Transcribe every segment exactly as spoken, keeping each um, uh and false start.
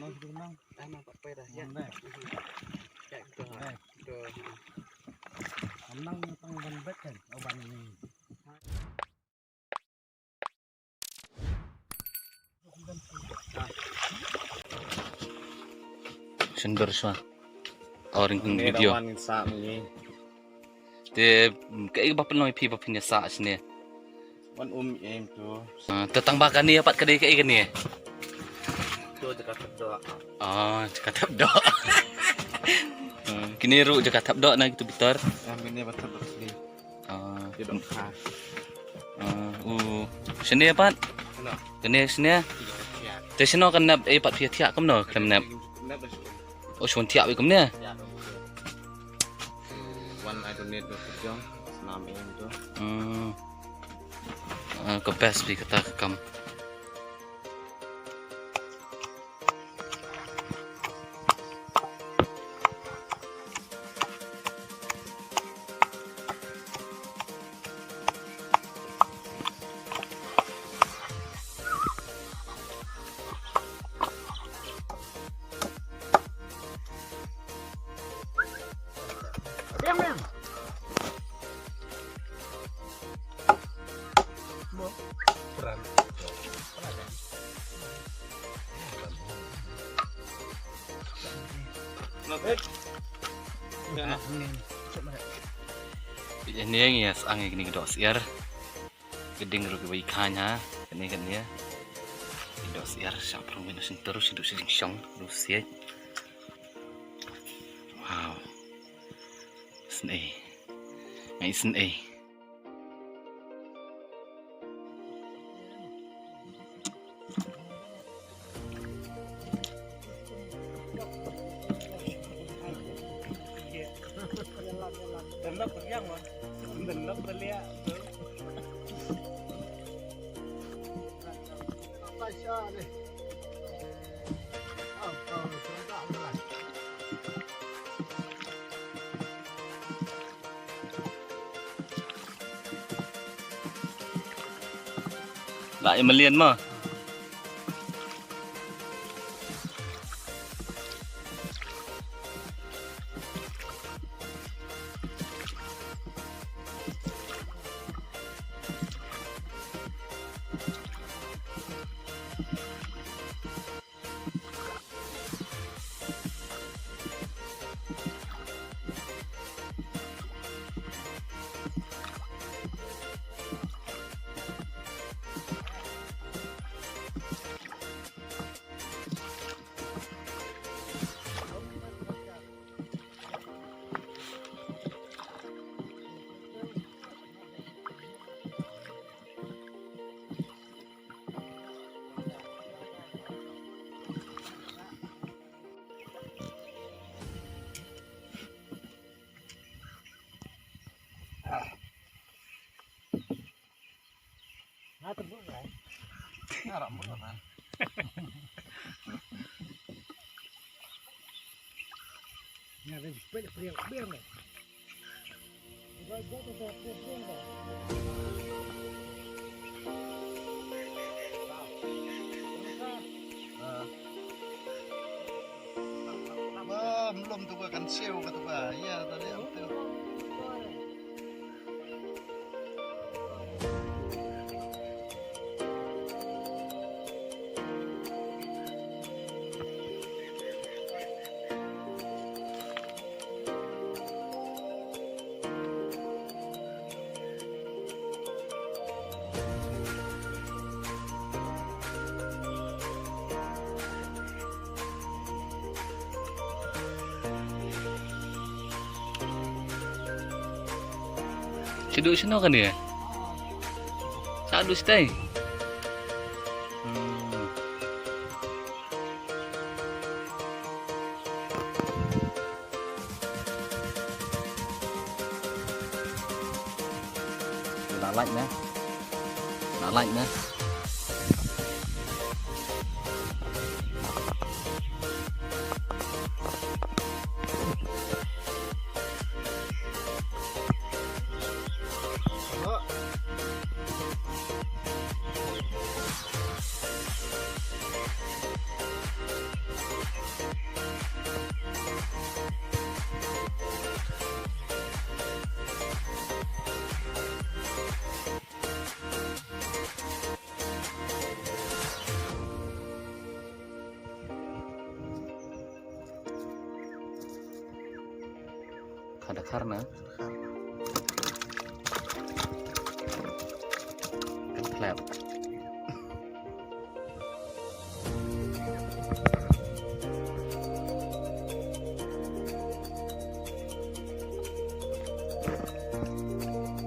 Nang tu nang. Ah, nang pat poi dah, ya. Nang deh. Ya, gitu. Deh. Gitu. Nang tang ban bet kan. Oh, ban ni. Sendor swa. Awring pun video. Wan sa ni. Te, mm, kaei ba pynlong ïa phi ba phin ïa sah shane? Wan um em tu. Ah, te tang ba kane pat ka dei kaei kane? Tu jaka thep doh. Ah, jaka thep doh. Hmm, kine ruh jaka thep doh na kitu bitar. Yang kine ba thep doh sini. Ah. Dia doh kha. Ah, u. Shane pat? Shane. Kane shane? Iya. Te shano kan nep ei pat phi thiah kumno khlem nep? Nep dah shane. Oh, shon thiah wi kumne? Thiah dah. Wan ai donate dah kejong. Senam em tu. Hmm. Ah, ka best phi kata ka kam. Ïa ne ngi ïa sah ngi kine ki doh syiar. Ki ding ruh ki wei khañ ha. Kane kane. Ki doh syiar shah prong wei na shin turu shin tu shin shong ruh siej. Wow. Snei. Ngai snei. Lah ïa malian ma. Ba mlom tu ba kan siew ka tu ba. Ïa, ta leh am tu. Shu duh shano kane? Sa duh shatai. Hmm. Lah lait ne. Lah lait ne. Dakhar na. Kan klep.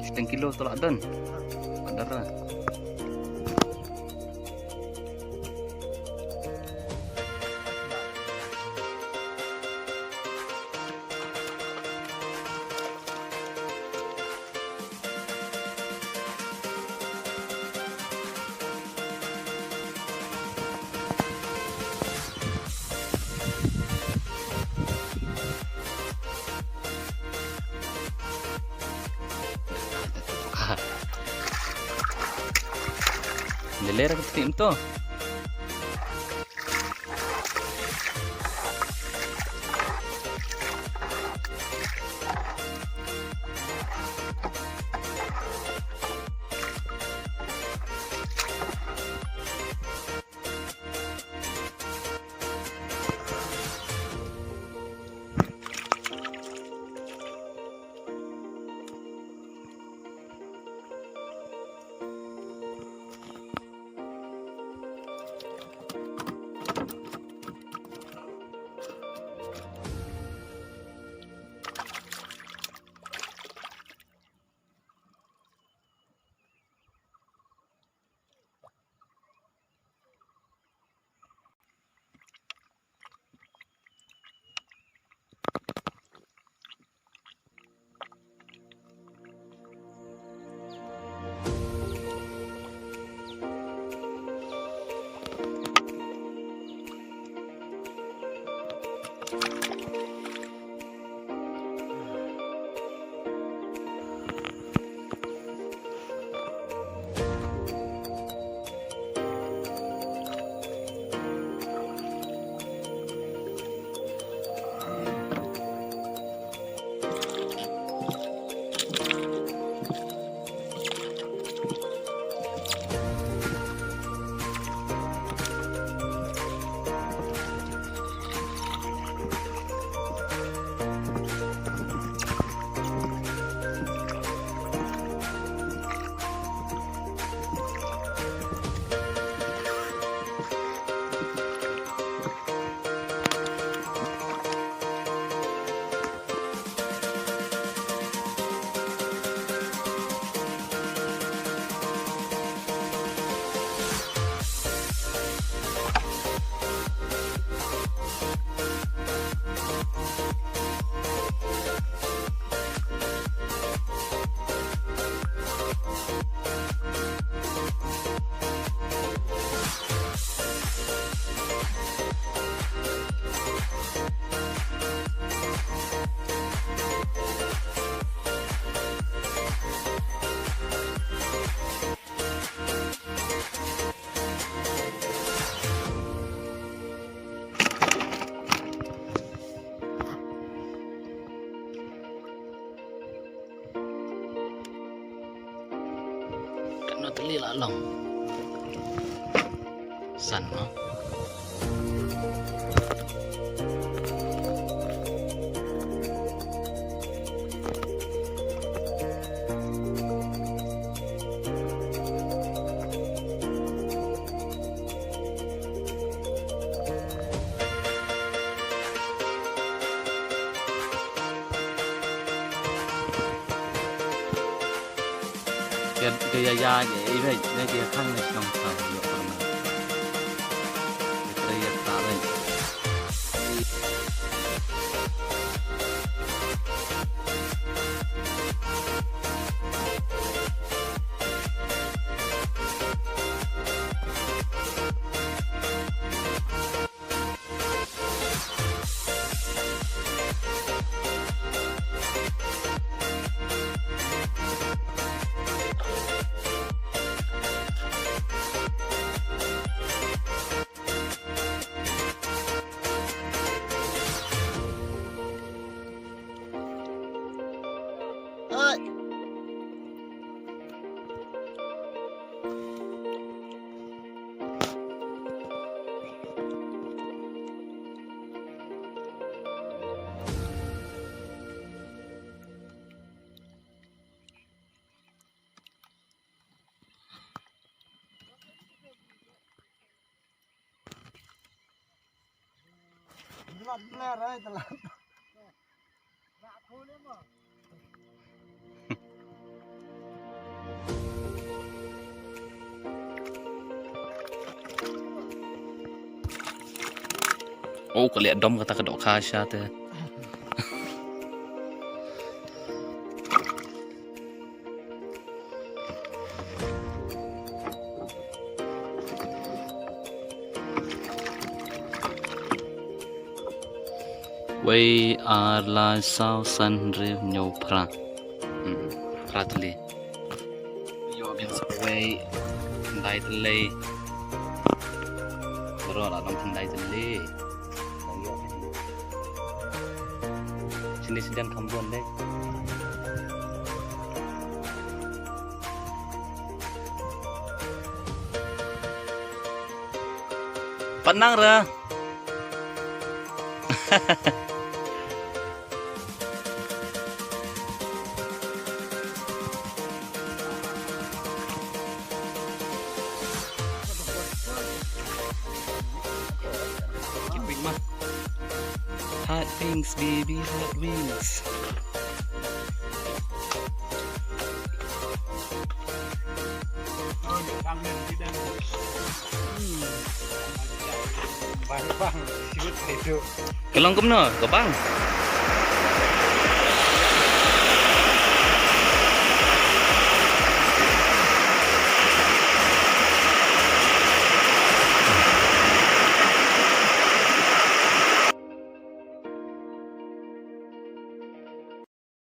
Shiteng kilo tolak don. Adara. Leler ka tim to. Katno tylli la long. San mo. Ka, ka ïa, ïa, ïa, ïa, ïa, ïa, ïa, khang ne shnong sa, ïa, pernah. Ïa, ïa, ta, ïa. Oh, ka leh dom kata ka dohkha sha te. Wei, ar, lai, saw, san, hynriew, hynñiew, phra. Hmm, phra tylli. Ïoh biang sa wei, khyndai tylli. Baroh la long khyndai tylli. Shini shijan kham bun dei. Pat nang ra. Hot wings, baby, hot wings. Ka long kumno, ka bang?